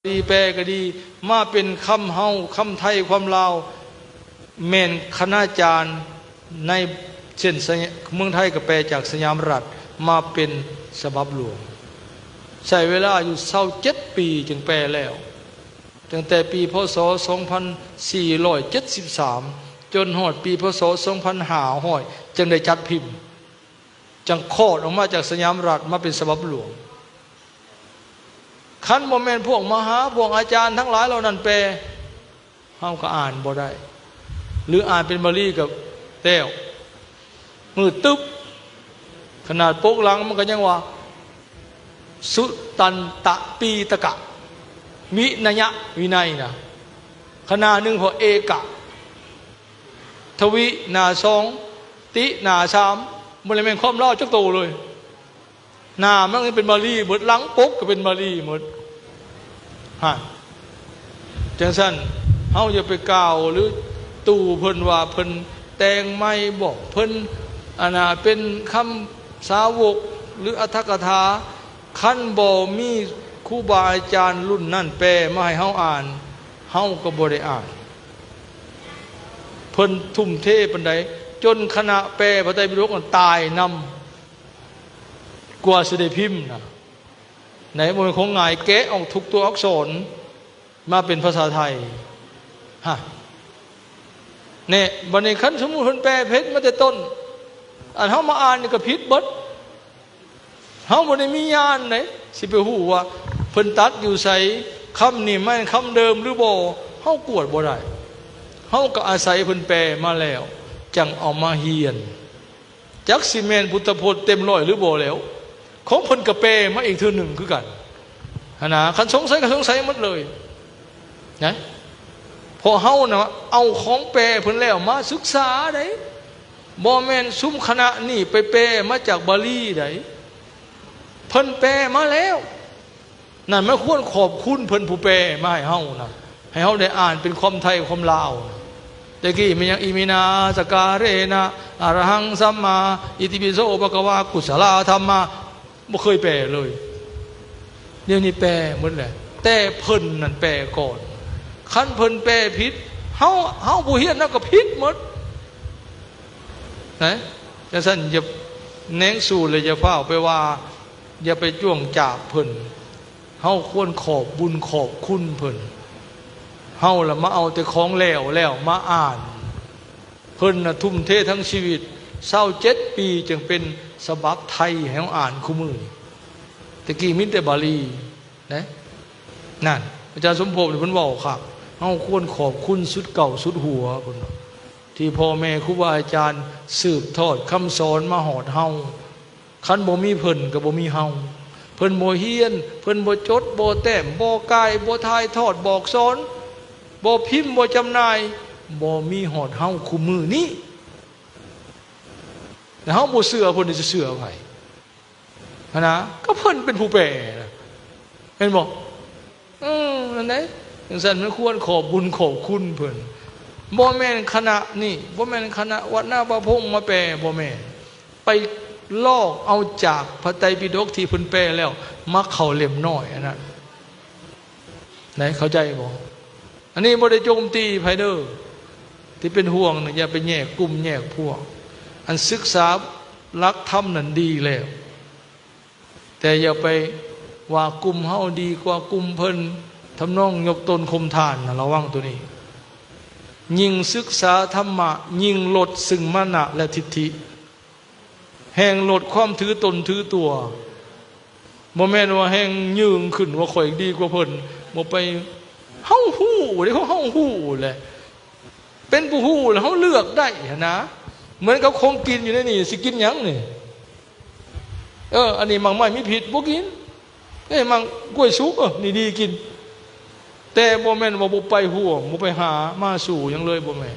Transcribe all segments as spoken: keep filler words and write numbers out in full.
ลีแปลก็ดี มาเป็นคำเฮา คำไทย ความลาว แม่นคณาจารย์ในเส้นสย- เมืองไทยก็แปลจากสยามรัฐมาเป็นฉบับหลวง ใช้เวลาอยู่ซาวเจ็ดปีจึงแปลแล้ว ตั้งแต่ปี พ.ศ. สองพันสี่ร้อยเจ็ดสิบสาม จนฮอดปี พ.ศ. สองพันห้าร้อย จึงได้จัดพิมพ์ จังคลอดออกมาจากสยามรัฐมาเป็นฉบับหลวง คันบ่แม่นพวกมหา พวกอาจารย์ทั้งหลายเหล่านั้นแปล เฮาก็อ่านบ่ได้ หรืออ่านเป็นบาลีก็แล้ว มืดตึ๊บ ขนาดปกหลังมันก็ยังว่า สุตตันตะปีตกะ วินยะ วินัยนะ ขนาดหนึ่งพอเอกะ ทวิ หน้าสอง ติ หน้าสาม บ่ได้แม่นความลาวจักโตเลย หน้ามันเป็นบาลีหมด หลังปกก็เป็นบาลีหมด ฮะ จังซั่น เฮาอย่าไปกล่าวหรือตู่เพิ่นว่าเพิ่นแต่งใหม่บอกเพิ่น อันน่ะเป็นคำสาวกหรืออรรถกถา คันบ่มีครูบาอาจารย์รุ่นนั้นแปลมาให้เฮาอ่าน เฮาก็บ่ได้อ่าน เพิ่นทุ่มเทปานใด จนคณะแปลพระไตรปิฎกนั้นตายนำ กว่าสิได้พิมพ์นะ ไหนบ่แม่นของง่าย แกะออกทุกตัวอักษร มาเป็นภาษาไทย ฮะ เนี่ย บัดนี้คันสมมุติเพิ่นแปลผิดมาแต่ต้น อันเฮามาอ่านนี่ก็ผิดเบิด เฮาบ่ได้มีญาณได๋ สิไปฮู้ว่าเพิ่นตัดอยู่ไส คำนี่แม่นคำเดิมหรือบ่ เฮากวดบ่ได้ เฮาก็อาศัยเพิ่นแปลมาแล้ว จังเอามาเฮียน จักสิแม่นพุทธพจน์เต็มร้อยหรือบ่แล้ว ของเพิ่นก็แปลมาอีกเทื่อหนึ่งคือกัน หั้นนะ คันสงสัยก็สงสัยหมดเลย นะ เพราะเฮานะเอาของแปลเพิ่นแล้วมาศึกษาได๋ บ่แม่นซุมคณะนี่ไปแปลมาจากบาลีได๋ เพิ่นแปลมาแล้ว นั่นมันควรขอบคุณเพิ่นผู้แปลมาให้เฮานะ ให้เฮาได้อ่านเป็นความไทยความลาวนะ แต่กี้มันยัง อิมินา สการะนะ อะระหัง สัมมา อิติปิโส ภะคะวา กุศลาธัมมา บ่เคยแปลเลย เดี๋ยวนี้แปลหมดแหละ แต่เพิ่นนั่นแปลก่อน คันเพิ่นแปลผิด เฮา เฮาผู้เฮียนเฮาก็ผิดหมด นะ จังซั่นอย่าแหนงสู้เลย อย่าฟ้าวไปว่า อย่าไปจ้วงจาบเพิ่น เฮาควรขอบบุญขอบคุณเพิ่น เฮาละมาเอาแต่ของแล้วแล้วมาอ่าน เพิ่นน่ะทุ่มเททั้งชีวิต ซาวเจ็ดปีจึงเป็นฉบับไทยให้เฮาอ่านคู่มื้อนี้ แต่กี้มีแต่บาลี นะ นั่น อาจารย์สมภพนี่เพิ่นเว้าคัก เฮาควรขอบคุณสุดเก้าสุดหัวเพิ่นว่า ที่พ่อแม่ครูบาอาจารย์สืบทอดคำสอนมาฮอดเฮา คันบ่มีเพิ่นก็บ่มีเฮา เพิ่นบ่เฮียน เพิ่นบ่จด บ่แต้ม บ่ก่าย บ่ถ่ายทอดบอกสอน บ่พิมพ์ บ่จำหน่าย บ่มีฮอดเฮาคู่มื้อนี้ แต่เฮาบ่เชื่อเพิ่นสิเชื่อไผ หั้นนะ ก็เพิ่นเป็นผู้แปลนะ เห็นบ่ เออ นั่นแหละ จังซั่นมันควรขอบบุญขอบคุณเพิ่น บ่แม่นคณะนี่ บ่แม่นคณะวัดนาป่าพงมาแปล บ่แม่น ไปลอกเอาจากพระไตรปิฎกที่เพิ่นแปลแล้ว มาเข้าเล่มน้อยอันนั้น ไหนเข้าใจบ่ อันนี้บ่ได้โจมตีไผเด้อ ที่เป็นห่วงนะ อย่าไปแยกกลุ่มแยกพวก อันศึกษาหลักธรรมนั่นดีแล้ว แต่อย่าไปว่ากลุ่มเฮาดีกว่ากลุ่มเพิ่น ทำนองยกตนข่มท่านนะ ระวังตัวนี้ ยิ่งศึกษาธรรมะ ยิ่งลดซึ่งมานะและทิฏฐิ แฮ่งลดความถือตนถือตัว บ่แม่นว่าแฮ่งยืงขึ้นว่าข้อยดีกว่าเพิ่น บ่ไป เฮาฮู้เด้ เฮาฮู้แหละ เป็นผู้ฮู้แล้วเฮาเลือกได้หั้นนะ เหมือนกับของกินอยู่ในนี่ สิกินหยังนี่ เออ อันนี้หมากไม้มีพิษ บ่กิน เอ้ย หมากกล้วยสุก เออ นี่ดีกิน แต่บ่แม่นว่าบ่ไปฮ่วม บ่ไปหามาสู่หยังเลย บ่แม่น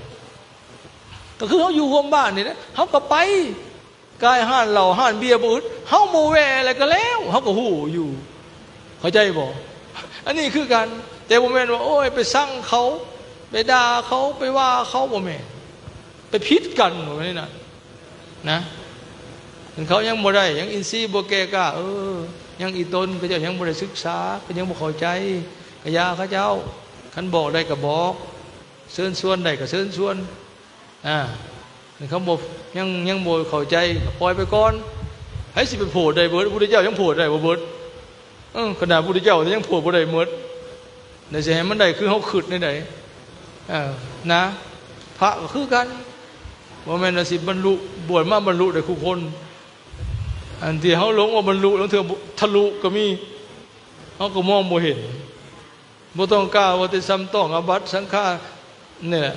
ก็คือเฮาอยู่ฮ่วมบ้านนี่แหละ เฮาก็ไป กายฮ้านเหล้าฮ้านเบียร์บ่อึด เฮาบ่แว่แล้วก็แล้ว เฮาก็ฮู้อยู่ เข้าใจบ่ อันนี้คือกัน แต่บ่แม่นว่า โอ้ย ไปซังเขา ไปด่าเขา ไปว่าเขา บ่แม่น ไปผิดกัน บ่แม่นนั่นนะ คันเขายังบ่ได้ ยังอินทรีย์บ่แก่กล้า เออ ยังอีตน เขาเจ้ายังบ่ได้ศึกษา ก็ยังบ่เข้าใจ กะอย่าเขาเจ้า คันบอกได้ก็บอก เชิญชวนได้ก็เชิญชวน อ่า คันเขาบ่ ยัง ยังบ่เข้าใจก็ปล่อยไปก่อน ไผสิไปโผดได้เบิด พระพุทธเจ้ายังโผดได้บ่เบิด เออ ขนาดพระพุทธเจ้ายังโผดบ่ได้หมด ได้สิให้มันได้คือเฮาคิดได้ใด เออ นะ พระก็คือกัน บ่แม่นว่าสิบรรลุ บวชมาบรรลุได้คู่คน อันที่เฮาหลงว่าบรรลุ ลางเทื่อทะลุก็มี เฮาก็มองบ่เห็น บ่ต้องกล่าวว่าแต่ซ้ำต้องอาบัติสังฆา เนี่ย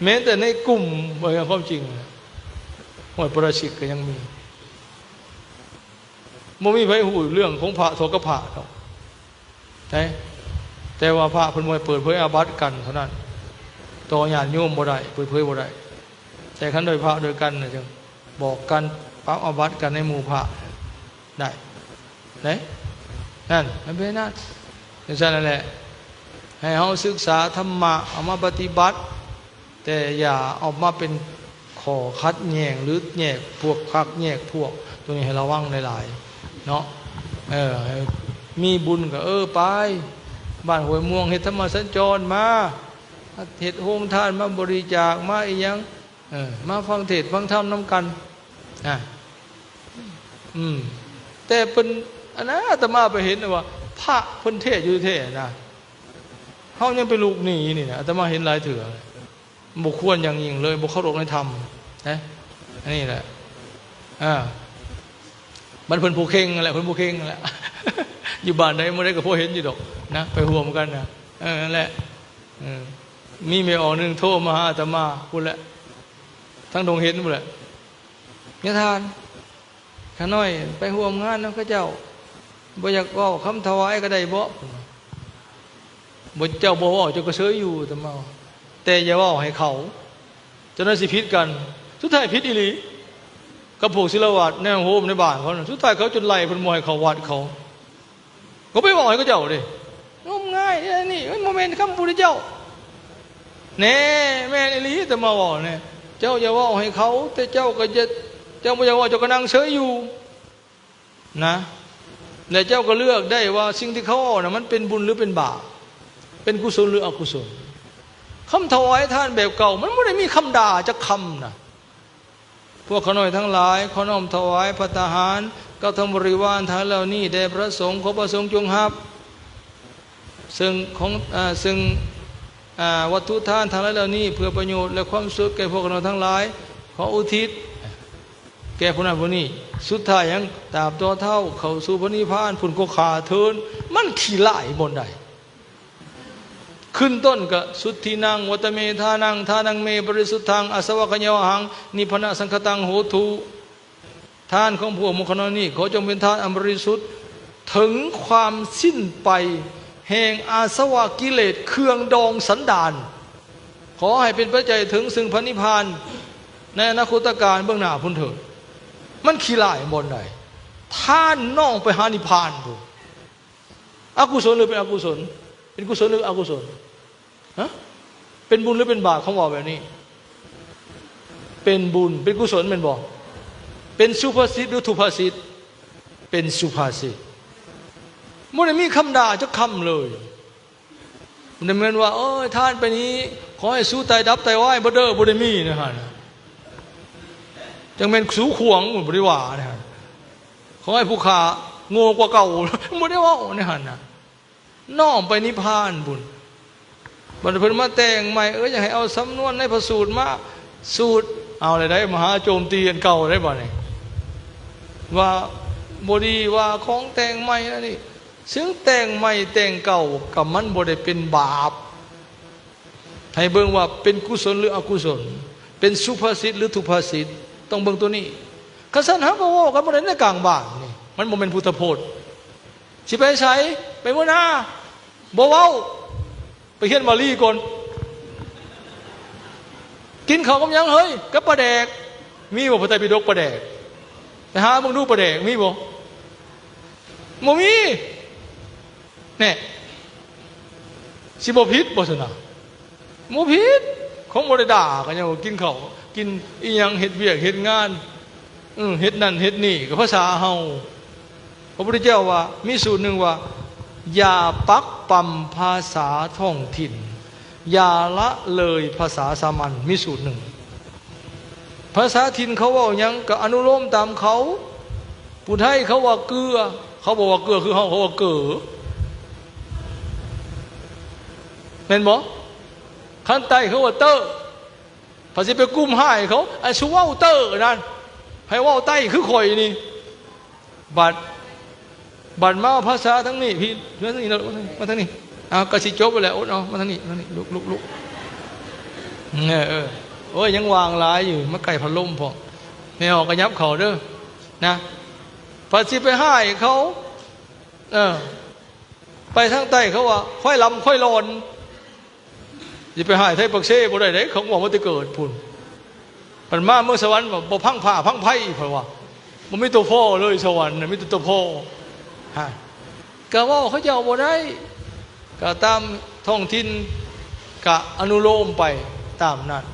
แม้แต่ในกลุ่ม บ่อย่างความจริง ห้วยปราชิกก็ยังมี บ่มีไผฮู้เรื่องของพระเท่ากับพระดอก แต่ แต่ว่าพระเพิ่นบ่ให้เปิดเผยอาบัติกันเท่านั้น ต่อญาติโยมบ่ได้ เปิดเผยบ่ได้ แต่คันโดยพระโดยกันน่ะ จั่งบอกกัน ปรับอาบัติกันในหมู่พระ ได้ เด้ นั่น มันเป็นนั่น จั่งซั้นนั่นแหละ ให้เฮาศึกษาธรรมะ เอามาปฏิบัติ แต่อย่าเอามาเป็นข้อขัดแย้ง หรือแยกพวกพรรคแยกพวก ตรงนี้ให้ระวังหลายๆ เนาะ เออ มีบุญก็ เออ ไป บ้านห้วยม่วง เฮ็ดธรรมสัญจรมา เฮ็ดโฮงทาน มาบริจาค มาอีหยัง เออ มาฟังเทศน์ฟังธรรมนำกัน อ่ะ อืม แต่เพิ่น อันนั้นอาตมาไปเห็นว่า พระเพิ่นเทศน์อยู่แท้นะ เฮายังไปลุกหนีนี่นะ อาตมาเห็นหลายเทื่อ บ่ควรอย่างยิ่งเลย บ่เคารพในธรรม นะ อันนี้แหละ อ่า มันเพิ่นผู้เข่งนั่นแหละ เพิ่นผู้เข่งนั่นแหละ อยู่บ้านใดเมืองใดก็พอเห็นอยู่ดอก นะ ไปร่วมกันนะ เออ นั่นแหละ เออ มีแม่ออกหนึ่งโทรมาหาอาตมา พู้นแหละ ทั้งดงเห็นพู้นแหละ ญาติทาน ข้าน้อยไปร่วมงานนำเขาเจ้า บ่อยากเว้าคำถวายก็ได้บ่ บ่ เจ้าบ่เว้า เจ้าก็เซยอยู่ อาตมาว่า แต่อย่าเว้าให้เขา เจ้านั้นสิผิดกัน สุดท้ายผิดอีหลี กับพวกศิลวัตรในโฮมในบ้านเขาน่ะ สุดท้ายเขาจนไล่เพิ่นบ่ให้เข้าวัดเขา ก็ไปเว้าให้เขาเจ้าเด้ งมงาย นี่ มันบ่แม่นคำพุทธเจ้า แน่ แม่นอีหลี อาตมาเว้าแน่ เจ้าอย่าเว้าให้เขา แต่เจ้าก็อย่า เจ้าบ่อยากเว้า เจ้าก็นั่งเซยอยู่ นะ และเจ้าก็เลือกได้ว่าสิ่งที่เขาเว้าน่ะ มันเป็นบุญหรือเป็นบาป เป็นกุศลหรืออกุศล คำถวายทานแบบเก่า มันบ่ได้มีคำด่าจักคำนะ พวกข้าน้อยทั้งหลาย ขอน้อมถวายภัตตาหาร กับทั้งบริวารทั้งหลายเหล่านี้ แด่พระสงฆ์ ขอพระสงฆ์จงรับ ซึ่งของ อ่า ซึ่ง อ่า วัตถุทานทั้งหลายเหล่านี้ เพื่อประโยชน์และความสุขแก่พวกข้าน้อยทั้งหลาย ขออุทิศ แก่ผู้นั้นผู้นี้ สุดท้ายหยัง ตราบต่อเท่าเข้าสู่พระนิพพาน พุ้นก็ฆ่าเถิน มันขี้ร้ายบ่อนใด ขึ้นต้นก็ สุทธินัง วัตเมทานัง ทานังเม ปริสุทธัง อาสวัคขยาหัง นิพพานะสังคตัง โหตุ ทานของพวกหมู่ข้าน้อยนี้ ขอจงเป็นทานอันบริสุทธิ์ ถึงความสิ้นไป แห่งอาสวะกิเลสเครื่องดองสันดาน ขอให้เป็นปัจจัยถึงซึ่งพระนิพพาน ในอนาคตกาลเบื้องหน้าพุ้นเถิด มันขี้ร้ายบ่อนใด ทานน้องไปหานิพพานพุ้น อกุศลหรือเป็นอกุศล เป็นกุศลหรืออกุศล ฮะ เป็นบุญหรือเป็นบาป คำว่าแบบนี้ เป็นบุญ เป็นกุศลแม่นบ่ เป็นสุภาษิตหรือทุพาษิต เป็นสุภาษิต บ่ได้มีคำด่าจักคำเลย บ่ได้แม่นว่า เอ้ย ทานไปนี้ ขอให้สู้ตายดับตายวายบ่เด้อ บ่ได้มีนะฮะ จังแม่นสู้ขวาง บ่ได้ว่านะฮะ ขอให้ผู้ข้าโง่กว่าเก่า บ่ได้เว้านะฮะนะ น้อมไปนิพพานพุ้น บัดเพิ่นมาแต่งใหม่ เอ้ย อยากให้เอาสำนวนในพระสูตรมา สูตร เอาเลยได้ มหาโจมตีอันเก่าได้บ่นี่ ว่าบ่ดี ว่าของแต่งใหม่นั่นนี่ ซึ่งแต่งใหม่แต่งเก่า ก็มันบ่ได้เป็นบาป ให้เบิ่งว่าเป็นกุศลหรืออกุศล เป็นสุภาษิตหรือทุพาษิต ต้องเบิ่งตัวนี้ คันซั้นเฮาก็เว้ากันบ่ได้ในกลางบ้านนี่ มันบ่แม่นพุทธพจน์ สิไปไส ไปมื้อนา บ่เว้า ไปเฮียนบาลีก่อน กินข้าวกับหยังเฮ้ย กับปลาแดก มีบ่ พระไตรปิฎกปลาแดก ไปหาเบิ่งดูปลาแดก มีบ่ บ่มี แน่ สิบ่ผิดบ่ซั่นน่ะ บ่ผิด ของบ่ได้ด่ากันหยัง กินข้าว กินอีหยัง เฮ็ดเวียกเฮ็ดงาน เออ เฮ็ดนั่นเฮ็ดนี่ ก็ภาษาเฮา พระพุทธเจ้าว่า มีสูตรหนึ่งว่า อย่าปักปำภาษาท้องถิ่น อย่าละเลยภาษาสามัญ มีสูตรหนึ่ง ภาษาถิ่นเขาเว้าหยังก็อนุโลมตามเขา ผู้ไทยเขาว่าเกลือ เขาบอกว่าเกลือคือเฮา เขาว่าเกอ แม่นบ่ คันไต้เขาว่าเตอ ไผสิไปกุมฮ้ายเขา อันสุเว้าเตอนั่น ไผเว้าไต้คือข่อยนี่ บัด บัดมาภาษาทางนี้ พี่ มาทางนี้ มาทางนี้ อ้าว ก็สิจบไปแล้ว อดเอา มาทางนี้ มาทางนี้ ลุก ลุก ลุก เออ เออ โอ้ย ยังว่างหลายอยู่ มาใกล้พัดลมพอ แม่ออกกระยับเขาเด้อ นะ ไผสิไปฮ้ายเขา เออ ไปทางใต้เขาว่า ควายลำ ควายหลอน สิไปฮ้ายไทยปากเซบ่ได้เด้ เขาบอกว่าแต่เกิดพุ้น มันมาเมืองสวรรค์ว่า บ่พังผ้าพังไพร เพิ่นว่า บ่มีตัวพ่อเลย สวรรค์น่ะมีแต่ตัวพ่อ ฮะ ก็เว้าเขาเจ้าบ่ได้ ก็ตามท้องถิ่น ก็อนุโลมไปตามนั้น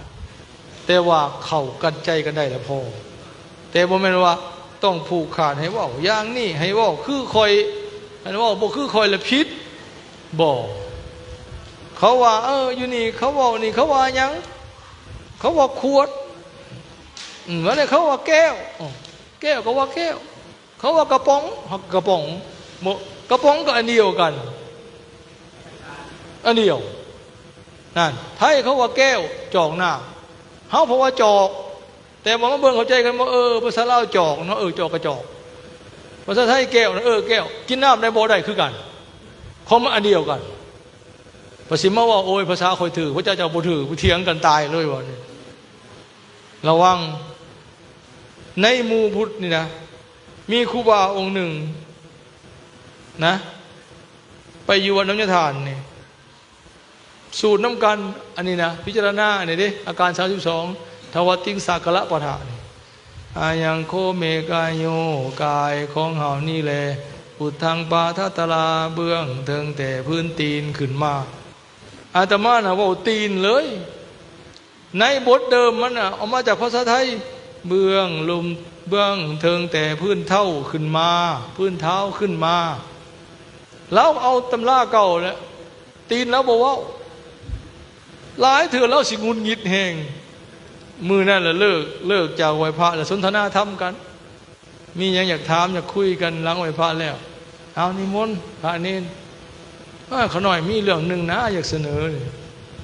แต่ว่าเข้ากันใจกันได้ละพอ แต่บ่แม่นว่าต้องผูกขาดให้เว้าอย่างนี้ ให้เว้าคือข่อย คันเว้าบ่คือข่อยละผิด บ่ เขาว่า เออ อยู่นี่เขาเว้านี่ เขาว่าหยัง เขาว่าขวด อืม ว่าแล้วเขาว่าแก้ว อ๋อ แก้วก็ว่าแก้ว เขาว่ากระป๋อง กระป๋อง บ่ กระป๋องก็อันเดียวกัน อันเดียว นั่น ไทยเขาว่าแก้ว จอกน้ำ เฮาเพราะว่าจอก แต่ว่ามาเบิ่งเข้าใจกันบ่ เออ ภาษาลาวจอกเนาะ เออ จอกก็จอก ภาษาไทยแก้วนะ เออ แก้ว กินน้ำได้บ่ ได้คือกัน ของมันอันเดียวกัน ภาษีมาว่า โอ้ย ภาษาข่อยถืก พระเจ้าเจ้าบ่ถืก เถียงกันตายเลยว่านี่ ระวัง ในหมู่พุทธนี่นะ มีครูบาองค์หนึ่งนะ ไปอยู่วัดน้ำยะทานนี่ สูตรน้ำกัน อันนี้นะ พิจารณาอันนี้เด้ อาการสามสิบสอง ทวติงสากะละปะทะนี่ อายังโคเมกายโย กายของเฮานี่แหละ อุทธังปาทะตะลา เบื้องเทิงแต่พื้นตีนขึ้นมา อาตมาน่ะเว้าตีนเลย ในบทเดิมมันน่ะ เอามาจากภาษาไทย เบื้องลุ่ม เบื้องเทิงแต่พื้นเท้าขึ้นมา พื้นเท้าขึ้นมา ลาวเอาตำราเก่าแหละ ตีนลาวบ่เว้า หลายเทื่อลาวสิหงุดหงิดแฮง มื้อนั้นล่ะเลิก เลิกจากไหว้พระแล้วสนทนาธรรมกัน มีหยังอยากถามอยากคุยกันหลังไหว้พระแล้ว เอานิมนต์พระเณร อ้า ข้าน้อยมีเรื่องหนึ่งนะอยากเสนอ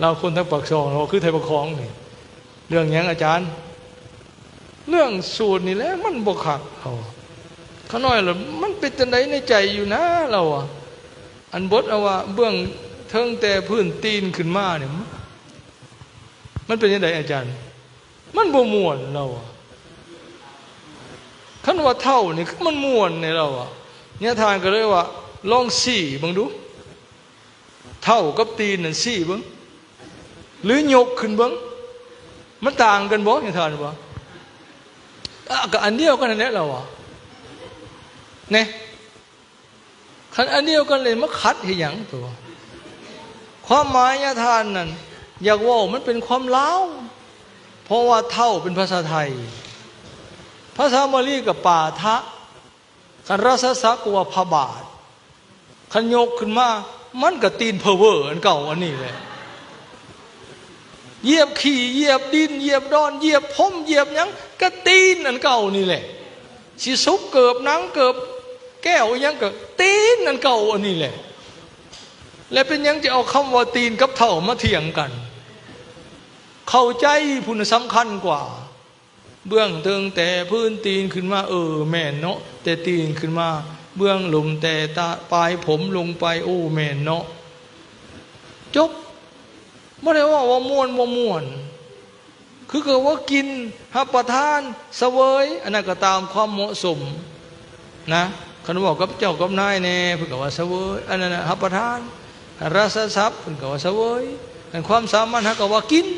ลาวคนทางปากซอง ลาวคือไทยปกครองนี่ เรื่องหยังอาจารย์ เรื่องสูตรนี่แหละมันบ่คัก เขา ข้าน้อยล่ะมันเป็นจั่งใดในใจอยู่นะ ลาวอะ อันบทเอาว่าเบื้องเทิงแต่พื้นตีนขึ้นมาเนี่ย มันเป็นจั่งใดอาจารย์ มันบ่ม่วน ลาวอะ คันว่าเท้านี่คือมันม่วนเนี่ย ลาวอะ เนี่ยท่านก็เลยว่า ลองซี้เบิ่งดู เท้ากับตีนนั่นซี้เบิ่ง หรือยกขึ้นเบิ่ง มันต่างกันบ่ เนี่ยท่านว่า อ่ะ ก็อันเดียวกันนั่นแหละ ลาวอะ เนี่ย คันอันเดียวกันเลยมาขัดเฮ็ดหยังตัว ความหมายเนี่ยท่านนั่น อยากเว้ามันเป็นความลาว เพราะว่าเท้าเป็นภาษาไทย ภาษาบาลีก็ปาทะ คันรัสสะก็ว่าพระบาท คันยกขึ้นมา มันก็ตีนเพอเวอร์อันเก่าอันนี้แหละ เหยียบขี้ เหยียบดิน เหยียบดอน เหยียบพรม เหยียบหยัง ก็ตีนอันเก่านี่แหละ สิซุกเกิบหนังเกิบแก้วอิหยังก็ตีนอันเก่าอันนี้แหละ และเป็นหยังจะเอาคำว่าตีนกับเท้ามาเถียงกัน เข้าใจพุ้นสำคัญกว่า เบื้องเทิงแต่พื้นตีนขึ้นมา เออ แม่นเนาะ แต่ตีนขึ้นมา เบื้องลุ่มแต่ตะ ปลายผมลงไป โอ้ แม่นเนาะ จบ บ่ได้ว่า ว่าม่วนบ่ม่วน คือก็ว่ากิน รับประทาน เสวย อันนั้นก็ตามความเหมาะสม นะ คันเว้ากับเจ้ากับนายแน่ เพิ่นก็ว่าเสวย อันนั้นน่ะ รับประทาน รัสสะ เพิ่นก็ว่าเสวย อันความสามัญเฮาก็ว่ากิน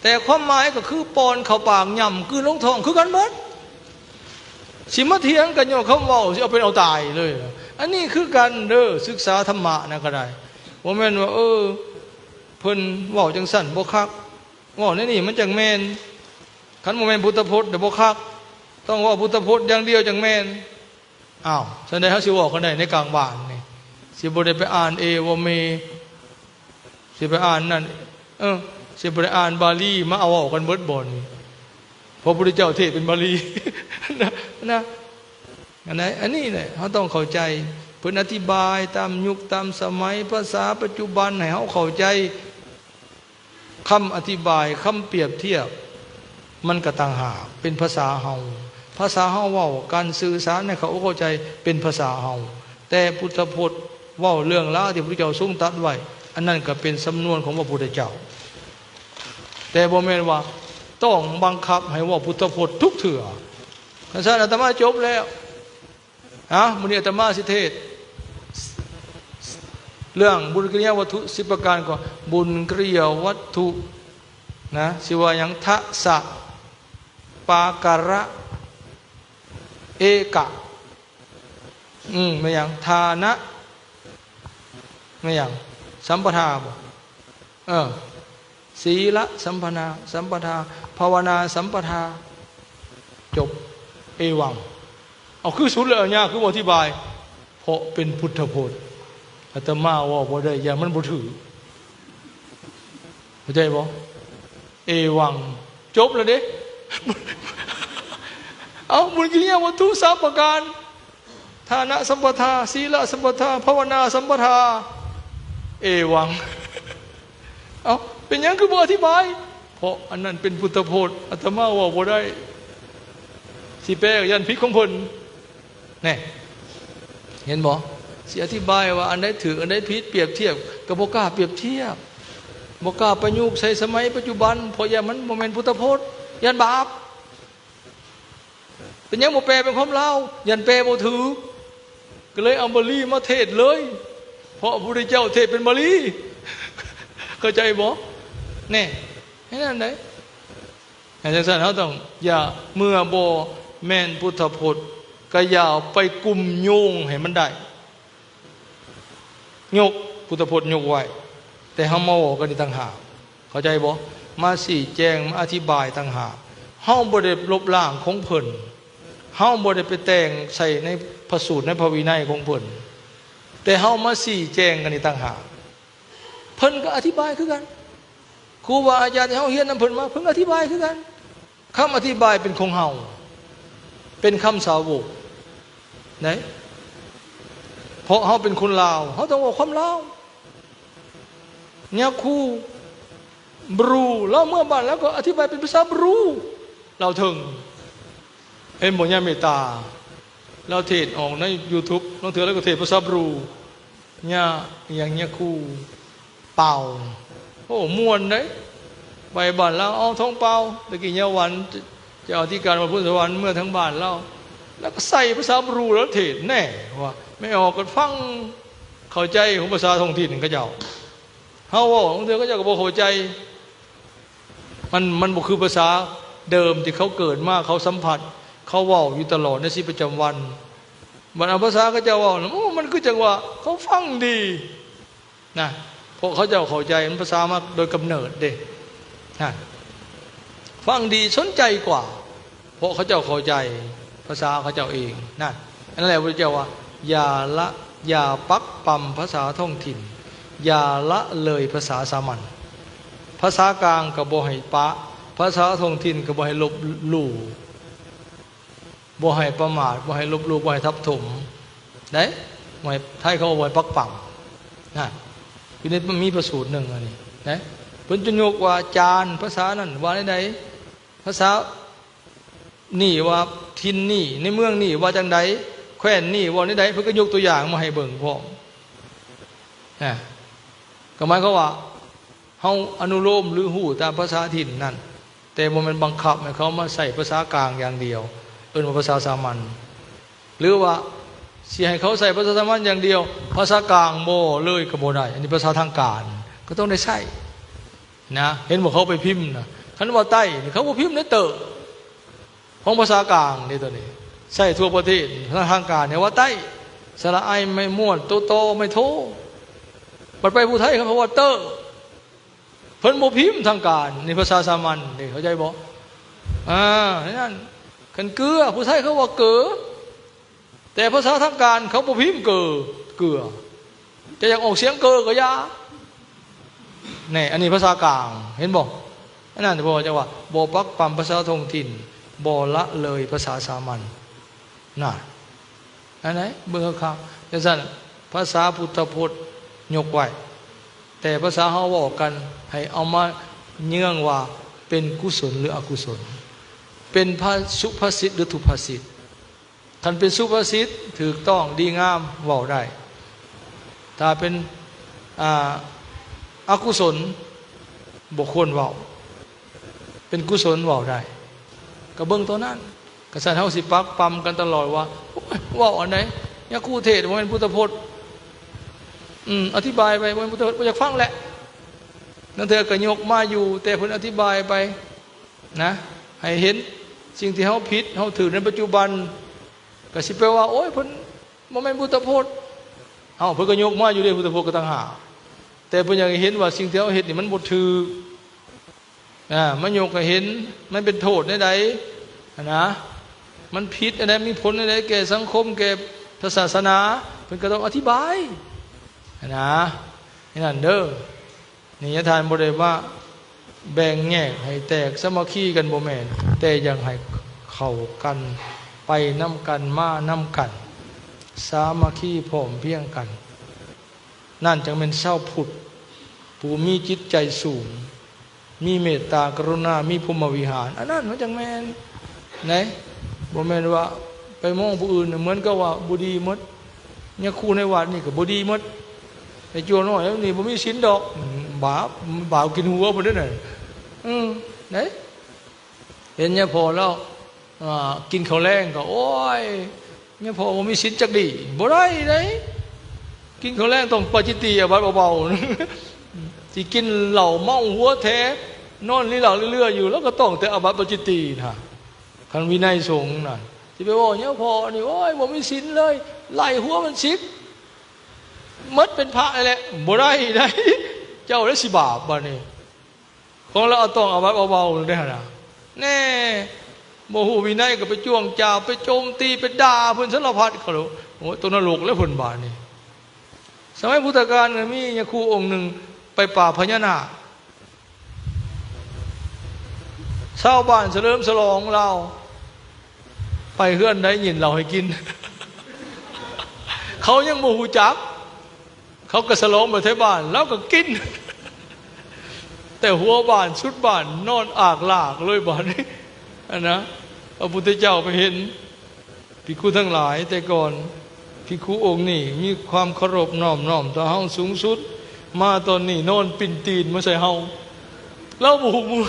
แต่ความหมายก็คือป้อนเข้าปาก ย่ำกลืนลงท้องคือกันเบิด สิมาเถียงกันย้อนคำเว้า สิเอาเป็นเอาตายเลย อันนี้คือกันเด้อ ศึกษาธรรมะนะก็ได้ บ่แม่นว่า เออ เพิ่นเว้าจั่งซั้นบ่คัก เว้าแนวนี้มันจั่งแม่น คันบ่แม่นพุทธพจน์เด้อบ่คัก ต้องเว้าพุทธพจน์อย่างเดียวจั่งแม่น อ้าว ซั่นใดเฮาสิเว้ากันได้ในกลางบ้านนี่ สิบ่ได้ไปอ่านเอวเม สิไปอ่านนั่น เออ สิบ่ได้อ่านบาลี มาเอาเว้ากันเบิดบ่นี่ พระพุทธเจ้าเทศน์เป็นบาลี นะ นะ อันไหน อันนี้แหละ เราต้องเข้าใจ เพิ่นอธิบายตามยุคตามสมัย ภาษาปัจจุบันให้เราเข้าใจ คำอธิบาย คำเปรียบเทียบ มันก็ต่างหาก เป็นภาษาเฮา ภาษาเฮาเว้า การสื่อสารให้เขาเข้าใจเป็นภาษาเฮา แต่พุทธพจน์เว้าเรื่องราวที่พระพุทธเจ้าทรงตรัสไว้ อันนั้นก็เป็นสำนวนของพระพุทธเจ้า แต่บ่แม่นว่าต้องบังคับให้เว้าพุทธพจน์ทุกเทื่อ คันซั่นอาตมาจบแล้ว อ่ะ มื้อนี้อาตมาสิเทศน์ เรื่องบุญกิริยาวัตถุสิบประการ ก็บุญกิริยาวัตถุนะ สิว่าหยัง ทะสะ ปาการะ เอกะ อืม แม่นหยัง ทานะ แม่นหยัง สัมปทาบ่ เออ ศีลสัมปนา สัมปทา ภาวนาสัมปทา จบ เอวัง เอา คือสุดแล้ว อันยาก คือบ่อธิบาย เพราะเป็นพุทธพจน์ อาตมาเว้าบ่ได้ ย่านมันบ่ถืก เข้าใจบ่ เอวัง จบแล้วเด้ เอา บุญกิริยาวัตถุสามประการ ทานะสัมปทา ศีลสัมปทา ภาวนาสัมปทา เอวัง เอา เป็นหยังคือบ่อธิบาย เพราะอันนั้นเป็นพุทธพจน์ อาตมาเว้าบ่ได้ สิแปลก็ย่านผิดของเพิ่น แน่ เห็นบ่ สิอธิบายว่าอันใดถืก อันใดผิด เปรียบเทียบ ก็บ่กล้าเปรียบเทียบ บ่กล้าประยุกต์ใส่สมัยปัจจุบัน เพราะย่านมันบ่แม่นพุทธพจน์ ย่านบาป เป็นหยังบ่แปลเป็นความลาว ย่านแปลบ่ถืก ก็เลยเอาบาลีมาเทศน์เลย เพราะพระพุทธเจ้าเทศน์เป็นบาลี เข้าใจบ่ แน่ แค่นั้นเด้ จังซั่นเราต้อง อย่า เมื่อบ่แม่นพุทธพจน์ ก็อย่าไปกุมโยงให้มันได้ ยกพุทธพจน์ยกไว้ แต่เฮามาเว้ากันนี่ต่างหาก เข้าใจบ่ มาชี้แจง มาอธิบายต่างหาก เฮาบ่ได้ลบล้างของเพิ่น เฮาบ่ได้ไปแต่งใส่ในพระสูตรในพระวินัยของเพิ่น แต่เฮามาชี้แจงกันนี่ต่างหาก เพิ่นก็อธิบายคือกัน ครูบาอาจารย์ที่เฮาเรียนนำเพิ่นมา เพิ่นก็อธิบายคือกัน คำอธิบายเป็นของเฮา เป็นคำสาวก ไหน เพราะเฮาเป็นคนลาว เฮาต้องเว้าความลาว ยาคู บรู ลาวเมือบ้านลาวก็อธิบายเป็นภาษาบรู ลาวเถิง เห็นบ่ ญาเมตตา ลาวเทศน์ออกในยูทูบ ลางเทื่อลาวก็เทศน์ภาษาบรู ญา อิหยัง ญาคู เป่า โอ้ ม่วนเด้ ไปบ้านลาว เอาทองเป่า ตะกี้ญาหวัน เจ้าอธิการวัดพุทธสวรรค์ เมือทางบ้านลาว แล้วก็ใส่ภาษาบรูแล้วเทศน์ แน่ ว่า แม่ออกก็ฟังเข้าใจของภาษาท้องถิ่นเขาเจ้า เฮาเว้าบางเทื่อเขาเจ้าก็บ่เข้าใจ มัน มันบ่คือภาษาเดิมที่เขาเกิดมา เขาสัมผัส เขาเว้าอยู่ตลอดในชีวิตประจำวัน บัดเอาภาษาเขาเจ้าเว้าน่ะ โอ้ มันคือจังว่าเขาฟังดีนะ เพราะเขาเจ้าเข้าใจ มันภาษามาโดยกำเนิดเด้ นะ ฟังดีสนใจกว่า เพราะเขาเจ้าเข้าใจภาษาเขาเจ้าเอง นะ อันนั้นแหละพระเจ้าว่า อย่าละ อย่าปักปำภาษาท้องถิ่น อย่าละเลยภาษาสามัญ ภาษากลางก็บ่ให้ปะ ภาษาท้องถิ่นก็บ่ให้ลบหลู่ บ่ให้ประมาท บ่ให้ลบหลู่ บ่ให้ทับถม ได้ บ่ให้ ไทยเขาบ่ให้ปักปำ นะ อยู่ใน มันมีพระสูตรหนึ่งอันนี้ นะ เพิ่นจะยกว่าจาน ภาษานั่นว่าใดๆ ภาษานี่ว่าถิ่นนี่ ในเมืองนี่ว่าจังใด แคว้นนี่ว่าใดๆ เพิ่นก็ยกตัวอย่างมาให้เบิ่งพร้อม นะ ก็หมายความว่า เฮาอนุโลมหรือฮู้ตามภาษาถิ่นนั่น แต่บ่แม่นบังคับให้เขามาใช้ภาษากลางอย่างเดียว เอิ้นว่าภาษาสามัญ หรือว่าสิให้เขาใช้ภาษาสามัญอย่างเดียว ภาษากลางบ่เลยก็บ่ได้ อันนี้ภาษาทางการ ก็ต้องได้ใช้ นะ เห็นว่าเขาไปพิมพ์นะ คันว่าไต้นี่เขาบ่พิมพ์ในเต๊อะ ของภาษากลางนี่ตัวนี้ ใช้ทั่วประเทศ ภาษาทางการเนี่ยว่าไต้ สระไอไม่ม่วน โตโตไม่โท บัดไปผู้ไทยเขาว่าเต๊อะ เพิ่นบ่พิมพ์ทางการ นี่ภาษาสามัญนี่ เข้าใจบ่ อ่า นั่น คันเกลือ ผู้ไทยเขาว่าเกลือ แต่ภาษาทางการเขาบ่พิมพ์เกลือ เกลือ จะอยากออกเสียงเกอก็อย่า แน่ อันนี้ภาษากลาง เห็นบ่ อันนั้นบ่จังว่า บ่ปักปำภาษาท้องถิ่น บ่ละเลยภาษาสามัญ น่ะ อันไหน เบิ่งคักๆ จังซั่น ภาษาพุทธพจน์ยกไว้ แต่ภาษาเฮาเว้ากัน ให้เอามาเยื่องว่าเป็นกุศลหรืออกุศล เป็นภา สุภาษิตหรือทุพภาษิต คันเป็นสุภาษิตถูกต้องดีงามเว้าได้ ถ้าเป็น อ่า อกุศล บ่ควรเว้า เป็นกุศลเว้าได้ ก็เบิ่งตัวนั้น กษัตริย์เฮาสิปักปำกันตลอดว่า โอ้ย เว้าอันใด ยาคูเทศน์บ่แม่นพุทธพจน์ อืม อธิบายไปบ่แม่นพุทธพจน์ บ่อยากฟังแหละ นั่นเทื่อก็ยกมาอยู่ แต่เพิ่นอธิบายไป นะ ให้เห็นสิ่งที่เฮาผิด เฮาถูกในปัจจุบัน ก็สิไปว่า โอ้ย เพิ่นบ่แม่นพุทธพจน์ เอ้า เพิ่นก็ยกมาอยู่เด้ พุทธพจน์ก็ต่างหาก แต่เพิ่นอยากให้เห็นว่าสิ่งที่เฮาเฮ็ดนี่มันบ่ถูก อ่า มันยกให้เห็น มันเป็นโทษแนวใด หั้นนะ มันผิดแนวใด มีผลแนวใดแก่สังคม แก่พระศาสนา เพิ่นก็ต้องอธิบาย หั้นนะ นี่นั่นเด้อ นี่ท่านบ่ได้ว่าแบ่งแยกให้แตก สามัคคีกัน บ่แม่น แต่อยากให้เข้ากัน ไปนำกัน มานำกัน สามัคคีพร้อมเพรียงกัน นั่นจังแม่นชาวพุทธ ผู้มีจิตใจสูง มีเมตตากรุณา มีพรหมวิหาร อันนั้นมันจังแม่น ไหน บ่แม่นว่าไปมองผู้อื่นน่ะเหมือนกับว่าบ่ดีหมด ยาคูในวัดนี่ก็บ่ดีหมด ไอ้จั่วน้อยนี่บ่มีศีลดอก บาป บาปกินหัวพุ้นเด้อน่ะ อืม ไหน เห็นยาพ่อแล้ว อ่า กินข้าวแลงก็ โอ้ย ยาพ่อบ่มีศีลจักดี บ่ได้เด้ กินข้าวแลงต้องปาจิตตีย์ อาบัติเบาๆ สิกินเหล้าเมาหัวแถ นอนลีลาเลือๆ อยู่ แล้วก็ต้องแต่อาบัติปาจิตตีย์นะ คันวินัยสงฆ์น่ะ สิไปเว้ายาพ่อนี่ โอ้ย บ่มีศีลเลย ไล่หัวมันสิก หมดเป็นพระแหละ บ่ได้เด้ เจ้าแล้วสิบาปบัดนี้ ของเราเอาต้องอาบัติเบาๆ เด้หั่นน่ะ แน่ บ่ฮู้วินัยก็ไปจ้วงจาว ไปโจมตี ไปด่าเพิ่นสารพัดเขาโลด โอ้ย ตกนรกแล้วเพิ่นบาดนี้ สมัยพุทธกาลน่ะมียาคูองค์หนึ่งไปปราบพญานาค ชาวบ้านเฉลิมฉลองลาว ไปเฮือนใดยินเหล้าให้กิน เขายังบ่ฮู้จัก เขาก็ฉลองไปไทบ้าน ลาวก็กิน แต่หัวบ้านสุดบ้านนอนอากลากเลยบาดนี้ อันนะ พระพุทธเจ้าไปเห็น ภิกขุทั้งหลาย แต่ก่อนภิกขุองค์นี้มีความเคารพนอบน้อมต่อเฮาสูงสุด มาตอนนี้นอนปิ้นตีนมาใส่เฮา ลาวบ่ฮู้เมื่อ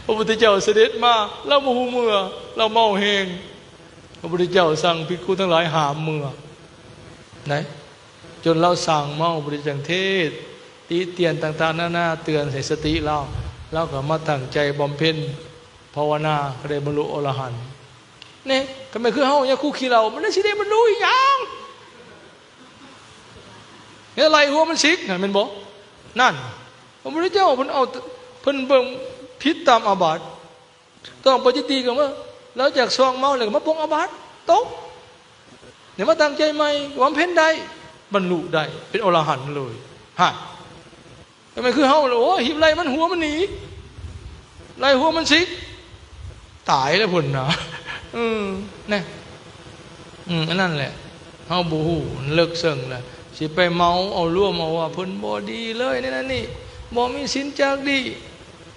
พระพุทธเจ้าเสด็จมา ลาวบ่ฮู้เมื่อ ลาวเมาแฮง พระพุทธเจ้าสั่งภิกขุทั้งหลายห้ามเมื่อ ไหน จนลาวสั่งเมา พระพุทธเจ้าเทศน์ติเตียนต่างๆ นานา เตือนให้สติลาว ลาวก็มาตั้งใจบำเพ็ญภาวนา ก็ได้บรรลุอรหันต์ นี่ ก็แม่นคือเฮา ยาคูขี้เหล้า มันได้สิได้บรรลุอีหยัง เนี่ยไล่หัวมันสิก นั่นแม่นบ่ นั่น พระพุทธเจ้าเพิ่นเอา เพิ่นเบิ่งผิดตามอาบัติ ต้องปาจิตตีย์ก็มา แล้วจากซองเมาแล้วก็มาปลงอาบัติ ตก เนี่ยมาตั้งใจใหม่ บำเพ็ญได้ บรรลุได้ เป็นอรหันต์เลย ฮะ ก็แม่นคือเฮาล่ะ โอ้ย หิบไล่มันหัวมันหนี ไล่หัวมันสิก ตายแล้วพุ้นนะ เออ นะ อืม อันนั้นแหละ เฮาบ่ฮู้ เลิกเซิงแล้ว สิไปเหมาเอารวมเอาว่าเพิ่นบ่ดีเลย นี่นั่นนี่ บ่มีศีลจักดี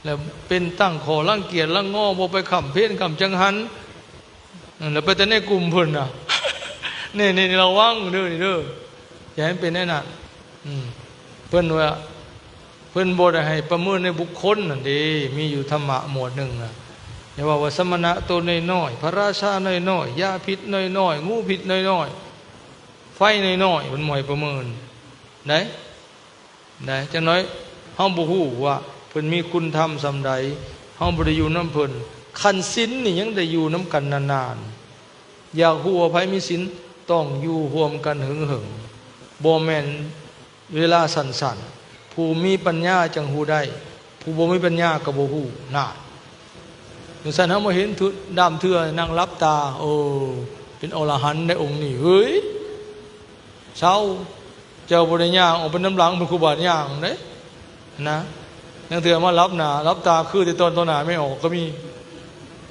แล้วเป็นตั้งข้อรังเกียจรังงอ บ่ไปค้ำเพ็ญค้ำจังหัน นั่นแหละ ไปแต่ในกลุ่มเพิ่นน่ะ นี่ นี่ นี่ ระวังเด้อ นี่เด้อ อย่าให้มันเป็นแนวนั้น อืม เพิ่นว่า เพิ่นบ่ได้ให้ประเมินในบุคคลนั่นเด้ มีอยู่ธรรมะหมวดหนึ่งน่ะ อย่าว่า ว่าสมณะตัวน้อยๆ พระราชาน้อยๆ ยาพิษน้อยๆ งูพิษน้อยๆ ไฟน้อยๆ เพิ่นบ่ให้ประเมิน ได้ นะ จักหน่อย เฮาบ่ฮู้ว่าเพิ่นมีคุณธรรมส่ำใด เฮาบ่ได้อยู่นำเพิ่น คันศีลนี่ยังได้อยู่นำกันนานๆ อยากฮู้ว่าไผมีศีล ต้องอยู่ร่วมกันเหิงๆ บ่แม่นเวลาสั้นๆ ผู้มีปัญญาจั่งฮู้ได้ ผู้บ่มีปัญญาก็บ่ฮู้ น่ะ จั่งซั้นเฮามาเห็นทุ ดำเทื่อนั่งหลับตา โอ้ เป็นอรหันต์ได้องค์นี้ เฮ้ย เซา เจ้าบ่ได้ย่างออกไปนำหลังพระครูบาย่างเด้ นะ ลางเทื่อมาหลับหน้าหลับตาคือแต่ตอนต่อหน้าแม่ออกก็มี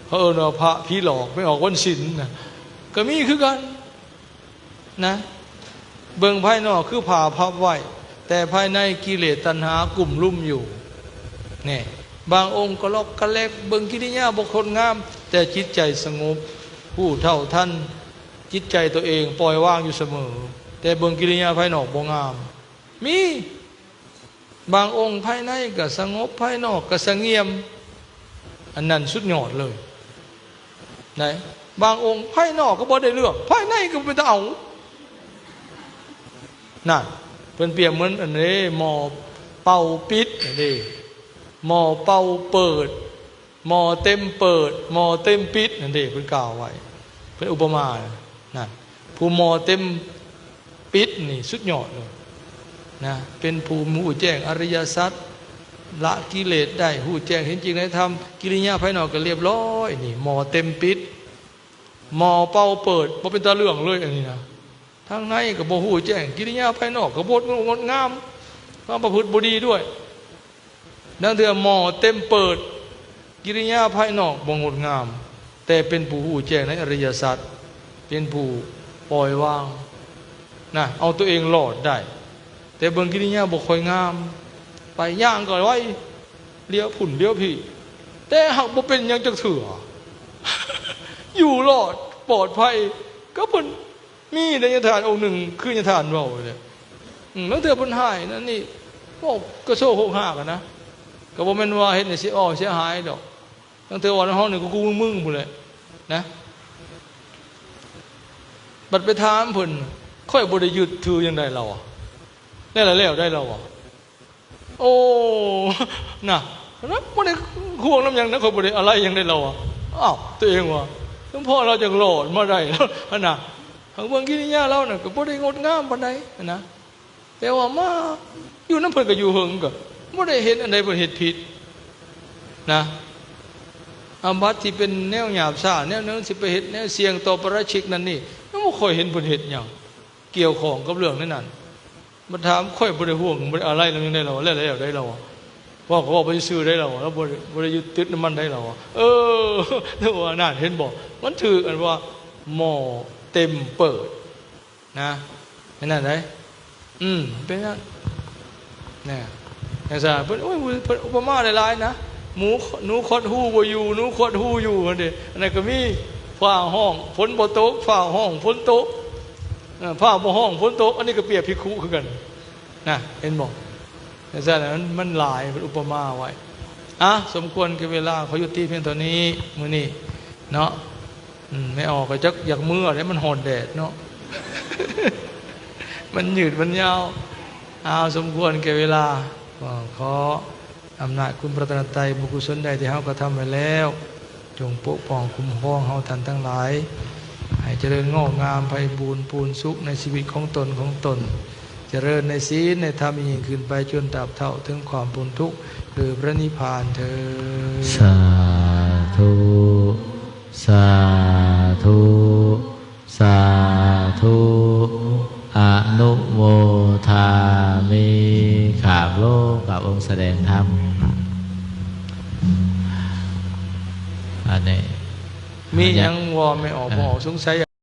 เขาเอิ้นว่าพระผีหลอก แม่ออกวันศีลนะ ก็มีคือกัน นะ เบิ่งภายนอกคือผ้าพับไว้ แต่ภายในกิเลสตัณหากุ้มลุมอยู่ แน่ บางองค์ก็ลอกกะแลก เบิ่งกิริยาบ่งดงาม แต่จิตใจสงบ รู้เท่าทันจิตใจตัวเอง ปล่อยวางอยู่เสมอ แต่เบิ่งกิริยาภายนอกบ่งาม มี บางองค์ภายในก็สงบ ภายนอกก็เสงี่ยม อันนั้นสุดยอดเลย ไหน บางองค์ภายนอกก็บ่ได้เรื่อง ภายในก็บ่เป็นตาเอา นั่น เพิ่นเปรียบเหมือนอันนี้ หม้อเป่าปิดนั่นเด้ หม้อเป่าเปิด หม้อเต็มเปิด หม้อเต็มปิดนั่นเด้ เพิ่นกล่าวไว้ เพิ่นอุปมา นั่น ผู้หม้อเต็มปิดนี่สุดยอดเลย นะ เป็นผู้รู้แจ้งอริยสัจ ละกิเลสได้ รู้แจ้งเห็นจริงในธรรม กิริยาภายนอกก็เรียบร้อย นี่ หม้อเต็มปิด หม้อเป่าเปิด บ่เป็นตาเรื่องเลย อันนี้นะ ทางในก็บ่รู้แจ้ง กิริยาภายนอกก็บ่งดงาม ความประพฤติบ่ดีด้วย ลางเทื่อหม้อเต็มเปิด กิริยาภายนอกบ่งดงาม แต่เป็นผู้รู้แจ้งในอริยสัจ เป็นผู้ปล่อยวาง นะ เอาตัวเองรอดได้ แต่เบิ่งกิริยาบ่ค่อยงาม ไปย่างก็ไว เลี้ยวพุ้นเลี้ยวพี้ แต่หากบ่เป็นหยังจักเทื่อ อยู่รอดปลอดภัย ก็เพิ่นมีได้ยาทานองค์หนึ่ง คือยาทานเว้าเลย อืม ลางเทื่อเพิ่นหายนั่นนี่ เว้ากระโซกโฮกฮากอะนะ ก็บ่แม่นว่าเฮ็ดให้เสียอ้อเสียหายดอก ลางเทื่อว่าในห้องนี่กูๆมึงๆพุ้นแหละ นะ บัดไปถามเพิ่น "ข้อยบ่ได้ยึดถือหยังใด" ลาวอะ "แล้วละแล้วได้" ลาวอะ "โอ้ นะ นะ บ่ได้ห่วงนำหยังนะ ข้อยบ่ได้อะไรหยังได้" ลาวอะ อ้าว ตัวเองว่า หลวงพ่อลาวจั่งรอดมาได้ หั่นนะ หากเบิ่งกิริยาลาวน่ะ ก็บ่ได้งดงามปานใด หั่นนะ แต่ว่ามาอยู่นำเพิ่นก็อยู่เฮิง ก็บ่ได้เห็นอันใดเพิ่นเฮ็ดผิด นะ อาบัติที่เป็นแนวหยาบช้า แนวนั้นสิไปเฮ็ดแนวเสี่ยงต่อปาราชิกนั่นนี่ ยังบ่ค่อยเห็นเพิ่นเฮ็ดหยังเกี่ยวข้องกับเรื่องนั้น มาถาม "ข้อยบ่ได้ห่วง บ่ได้อะไรนำหยังได้" ลาวว่า "แล้ว แล้วได้" ลาวว่า เว้าก็เว้าไปซื่อๆได้ ลาวว่า ลาวบ่ได้ บ่ได้ยึดติดนำมันได้ ลาวว่า เออ ลาวว่า นั่น เห็นบ่ มันถืกอันว่าหม้อเต็มเปิด นะ เป็นนั่นได๋ อืม เป็นนั่น นะ จั่งซั่น เพิ่น โอ้ย เพิ่นอุปมาหลายๆนะ หมู หนูขดฮู้บ่อยู่ หนูขดฮู้อยู่ หั่นเด้ อันนั้นก็มี ฟ้าฮ้อง ฝนบ่ตก ฟ้าฮ้อง ฝนตก เออ ฟ้าบ่ฮ้อง ฝนตก อันนี้ก็เปรียบภิกขุคือกัน นะ เห็นบ่ จั่งซั่นน่ะ มัน มันหลาย เพิ่นอุปมาไว้ อ่ะ สมควรแก่เวลา ขอยุติเพียงเท่านี้ มื้อนี้ เนาะ อืม แม่ออกก็จักอยากเมือเด้ มันฮ้อนแดดเนาะ มันยืดมันยาว อ้าว สมควรแก่เวลา ก็ขออำนาจคุณพระรัตนตรัย บุญกุศลใดที่เฮากระทำไว้แล้ว จงปกป้องคุ้มครองเฮาท่านทั้งหลาย ให้เจริญงอกงามไพบูลย์พูนสุขในชีวิตของตนของตน เจริญในศีลในธรรมยิ่งขึ้นไปจนตราบเท่าถึงความพ้นทุกข์ คือพระนิพพานเทอญ สาธุ สาธุ สาธุ อนุโมทามิ กราบลง กราบองค์แสดงธรรม อันนี้ มีหยังบ่แม่ออก อ่า บ่ออก สงสัย